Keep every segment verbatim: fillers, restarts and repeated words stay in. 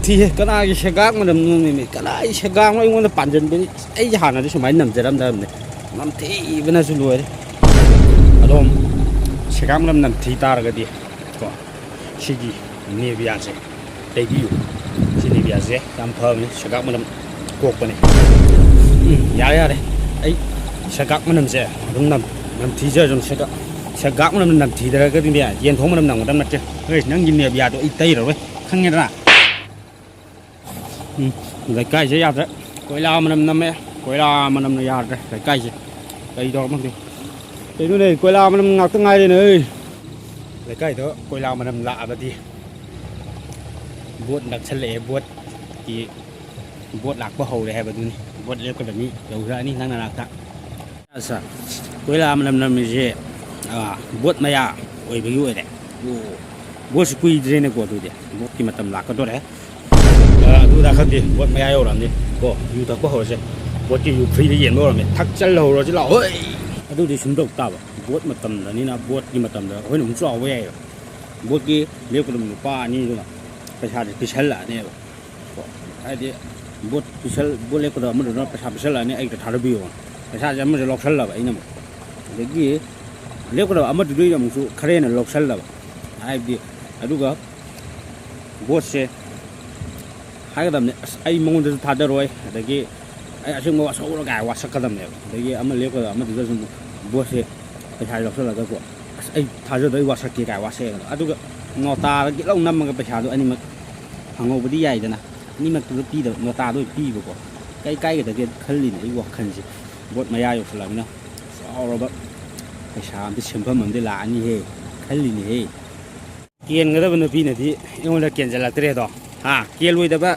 ꯊꯤꯍꯦ, ꯀꯅꯥꯒꯤ ꯁꯦꯒꯥꯛ ꯃꯅꯝꯅꯣꯃꯤ? ꯀꯅꯥꯒꯤ ꯁꯦꯒꯥꯛꯅꯣ ꯑꯩꯉꯣꯟꯗ ꯄꯥꯟꯁꯤꯟꯕꯅꯤ? ꯑꯩꯁꯦ ꯍꯥꯟꯅꯗꯤ ꯁꯨꯃꯥꯏꯅ ꯅꯝꯖꯔꯝꯗꯕꯅꯦ, ꯅꯝꯊꯤꯕꯅꯁꯨ ꯂꯣꯏꯔꯦ꯫ ꯑꯗꯣ ꯁꯦꯒꯥꯛ ꯃꯅꯝ ꯅꯝꯊꯤ ꯇꯥꯔꯒꯗꯤ ꯀꯣ, ꯁꯤꯒꯤ ꯅꯦꯕꯤꯌꯥꯁꯦ ꯇꯩꯕꯤꯌꯨ꯫ ꯁꯤ ꯅꯦꯕꯤꯌꯥꯁꯦ ꯌꯥꯝ ꯐꯕꯅꯤ, ꯁꯦꯒꯥꯛ ꯃꯅꯝ ꯀꯣꯛꯄꯅꯤ꯫ ꯎꯝ, ꯌꯥꯔꯦ, ꯌꯥꯔꯦ꯫ ꯑꯩ ꯁꯦꯒꯥꯛ ꯃꯅꯝꯁꯦ ꯑꯗꯨꯝ ꯅꯝ-, ꯅꯝꯊꯤꯖꯔꯁꯅꯨ꯫ ꯁꯦꯒꯥꯛ, ꯁꯦꯒꯥꯛ ꯃꯅꯝ ꯅꯝꯊꯤꯗ꯭ꯔꯒꯗꯤꯅꯦ, ꯌꯦꯟ ꯊꯣꯡ ꯃꯅꯝ ꯅꯝꯒꯗꯕ ꯅꯠꯇꯦ꯫ ꯍꯣꯏ, ꯅꯪꯒꯤ ꯅꯦꯕꯤꯌꯥꯗꯣ ꯑꯩ ꯇꯩꯔꯔꯣꯏ, ꯈꯪꯉꯦꯗꯅ? ꯎꯝ, ꯂꯩꯀꯥꯏꯁꯦ ꯌꯥꯗ꯭ꯔꯦ꯫ ꯀꯣꯏꯂꯥ ꯃꯅꯝ ꯅꯝꯃꯦ꯫ ꯀꯣꯏꯂꯥ ꯃꯅꯝꯅ ꯌꯥꯗ꯭ꯔꯦ ꯂꯩꯀꯥꯏꯁꯦ꯫ ꯀꯔꯤ ꯇꯧꯔꯝꯃꯒꯦ? ꯀꯩꯅꯣꯅꯦ, ꯀꯣꯏꯂꯥ ꯃꯅꯝ ꯉꯥꯛꯇ ꯉꯥꯏꯔꯦꯅꯦ꯫ ꯂꯩꯀꯥꯏꯗ ꯀꯣꯏꯂꯥ ꯃꯅꯝ ꯂꯥꯛꯑꯕꯗꯤ ꯚꯣꯠ ꯅꯛꯁꯜꯂꯛꯑꯦ, ꯚꯣꯠꯀꯤ, ꯚꯣꯠ ꯂꯥꯛꯄ ꯍꯧꯔꯦ ꯍꯥꯏꯕꯗꯨꯅꯤ꯫ ꯚꯣꯠ ꯂꯦꯞꯀꯗꯕ ꯃꯤ ꯌꯧꯔꯛꯑꯅꯤ ꯅꯪ ꯅꯅꯥꯛꯇ꯫ ꯑꯁ, ꯀꯣꯏꯂꯥ ꯃꯅꯝ ꯅꯝꯃꯤꯁꯦ, ꯑꯥ, ꯚꯣꯠ ꯃꯌꯥ ꯑꯣꯏꯕꯒꯤ ꯑꯣꯏꯔꯦ꯫ ꯑꯣ, ꯚꯣꯠꯁꯨ ꯀꯨꯏꯗ꯭ꯔꯦꯅꯦꯀꯣ, ꯑꯗꯨꯗꯤ ꯚꯣꯠꯀꯤ ꯃꯇꯝ ꯂꯥꯛꯀꯗꯣꯔꯦ꯫ ꯑꯥ, ꯑꯗꯨꯗ ꯈꯪꯗꯦ, ꯚꯣꯠ ꯃꯌꯥ ꯌꯧꯔꯛꯑꯕꯅꯤ ꯀꯣ, ꯌꯨ ꯊꯛꯄ ꯍꯧꯔꯁꯦ꯫ ꯚꯣꯠꯀꯤ ꯌꯨ ꯐ꯭ꯔꯤꯗ ꯌꯦꯟꯕ ꯍꯧꯔꯝꯃꯦ, ꯊꯛꯆꯜꯍꯧꯔꯁꯤ ꯂꯥꯛꯑꯣ꯫ ꯍꯣꯏ! ꯑꯗꯨꯗꯤ ꯁꯨꯝ ꯇꯧ ꯇꯥꯕ, ꯚꯣꯠ ꯃꯇꯝꯗꯅꯤꯅ, ꯚꯣꯠꯀꯤ ꯃꯇꯝꯗ ꯑꯩꯈꯣꯏꯅ ꯑꯃꯨꯛ ꯆꯥꯎꯕ ꯌꯥꯏꯑꯕ꯫ ꯚꯣꯠꯀꯤ ꯂꯦꯞꯀꯗꯕ ꯅꯨꯄꯥ ꯑꯅꯤꯗꯨꯅ ꯄꯩꯁꯥꯁꯦ ꯄꯤꯁꯜꯂꯛꯑꯅꯦꯕ꯫ ꯀꯣ, ꯍꯥꯏꯗꯤ ꯚꯣꯠ ꯄꯤꯁꯜ-, ꯚꯣꯠ ꯂꯦꯞꯀꯗꯕ ꯑꯃꯗꯨꯅ ꯄꯩꯁꯥ ꯄꯤꯁꯜꯂꯛꯑꯅꯤ, "ꯑꯩꯒꯤꯗ ꯊꯥꯗꯕꯤꯌꯣ"꯫ ꯄꯩꯁꯥꯁꯦ ꯑꯃꯁꯨ ꯂꯧꯁꯜꯂꯕ ꯑꯩꯅ ꯑꯃꯨꯛ꯫ ꯑꯗꯒꯤ ꯂꯦꯞꯀꯗꯕ ꯑꯃꯗꯨꯗꯩ ꯑꯃꯨꯛꯁꯨ ꯈꯔ ꯍꯦꯟꯅ ꯂꯧꯁꯜꯂꯕ꯫ ꯍꯥꯏꯕꯗꯤ, ꯑꯗꯨꯒ ꯚꯣꯠꯁꯦ ꯍꯥꯏꯒꯗꯕꯅꯦ, "ꯑꯁ, ꯑꯩ ꯃꯉꯣꯟꯗꯁꯨ ꯊꯥꯗꯔꯣꯏ", ꯑꯗꯒꯤ "ꯑꯩ ꯑꯁꯦꯡꯕ ꯋꯥꯁꯛꯎꯔ" ꯀꯥꯏ ꯋꯥꯁꯛꯀꯗꯕꯅꯦꯕ꯫ ꯑꯗꯒꯤ ꯑꯃ ꯂꯦꯞꯀꯗꯕ ꯑꯃꯗꯨꯗꯁꯨ ꯑꯃꯨꯛ ꯚꯣꯠꯁꯦ ꯄꯩꯁꯥ ꯂꯧꯁꯜꯂꯒꯀꯣ, "ꯑꯁ, ꯑꯩ ꯊꯥꯖꯗꯣꯏ ꯋꯥꯁꯛꯀꯦ" ꯀꯥꯏ ꯋꯥꯁꯛꯑꯦꯗꯅ꯫ ꯑꯗꯨꯒ ꯅꯣꯇꯥꯗ ꯒꯤꯠ ꯂꯧ ꯅꯝꯃꯒ ꯄꯩꯁꯥꯗꯣ ꯑꯅꯤꯃꯛ ꯐꯪꯍꯧꯕꯗꯤ ꯌꯥꯏꯗꯅ, ꯑꯅꯤꯃꯛꯇꯨꯗ ꯄꯤꯗꯕ, ꯅꯣꯇꯥꯗ ꯑꯣꯏꯅ ꯄꯤꯕꯀꯣ꯫ ꯀꯩ ꯀꯥꯏꯒꯗꯒꯦ ꯈꯜꯂꯤꯅꯦ ꯑꯩ ꯋꯥꯈꯜꯁꯦ꯫ ꯚꯣꯠ ꯃꯌꯥ ꯌꯧꯁꯜꯂꯛꯑꯃꯤꯅ ꯆꯥꯎꯔꯕ ꯄꯩꯁꯥ ꯑꯝꯗꯤ, ꯁꯦꯟꯐꯝ ꯑꯝꯗꯤ ꯂꯥꯛꯑꯅꯤꯍꯦ ꯈꯜꯂꯤꯅꯦꯍꯦ꯫ ꯀꯦꯟꯒꯗꯕ ꯅꯨꯄꯤꯅꯗꯤ ꯑꯩꯉꯣꯟꯗ ꯀꯦꯟꯖꯜꯂꯛꯇ꯭ꯔꯦꯗꯣ꯫ ꯍꯥ, ꯀꯦꯜꯂꯣꯏꯗꯕ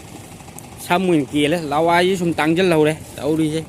ꯁꯝ ꯑꯣꯏꯅ ꯀꯦꯜꯂꯦ꯫ ꯂꯋꯥꯏꯁꯤ ꯁꯨꯝ ꯇꯥꯡꯖꯜꯍꯧꯔꯦ ꯇꯧꯔꯤꯁꯦ꯫